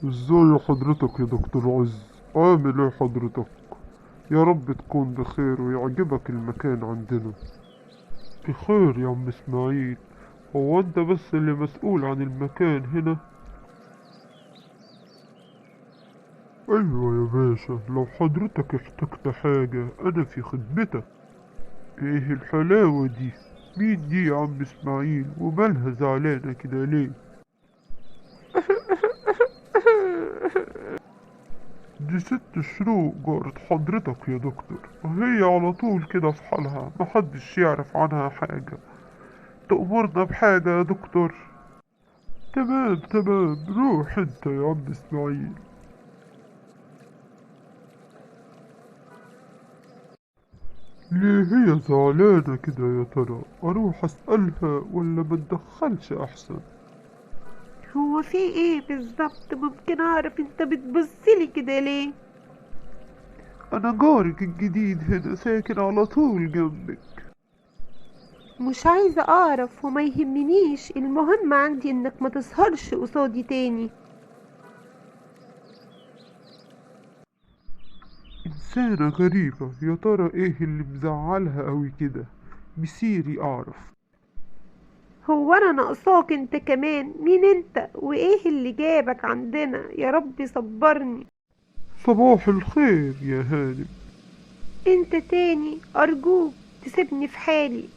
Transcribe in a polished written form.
ازاي حضرتك يا دكتور عز؟ عامل ايه حضرتك؟ يا رب تكون بخير ويعجبك المكان عندنا. بخير يا عم اسماعيل. هو انت بس اللي مسؤول عن المكان هنا؟ ايوه يا باشا، لو حضرتك احتجت حاجة انا في خدمتك. ايه الحلاوة دي؟ مين دي يا عم اسماعيل ومالها زعلانة كده ليه؟ دي ست شروق جارة حضرتك يا دكتور، وهي على طول كده في حالها، محدش يعرف عنها حاجة. تأمرنا بحاجة يا دكتور؟ تمام تمام، روح انت يا عم اسماعيل. ليه هي زعلانة كده يا ترى؟ اروح اسألها ولا ما اتدخلش احسن؟ هو في ايه بالظبط؟ ممكن اعرف انت بتبصلي كده ليه؟ انا جارك الجديد هنا، ساكن على طول جنبك. مش عايزة اعرف وما يهمنيش، المهم عندي انك ما تسهرش قصادي تاني. انسانة غريبة، يا ترى ايه اللي مزعلها قوي كده؟ مسيري اعرف. هو انا ناقصاك انت كمان؟ مين انت وايه اللي جابك عندنا؟ يا رب صبرني. صباح الخير يا هانم. انت تاني؟ ارجوك تسيبني في حالي،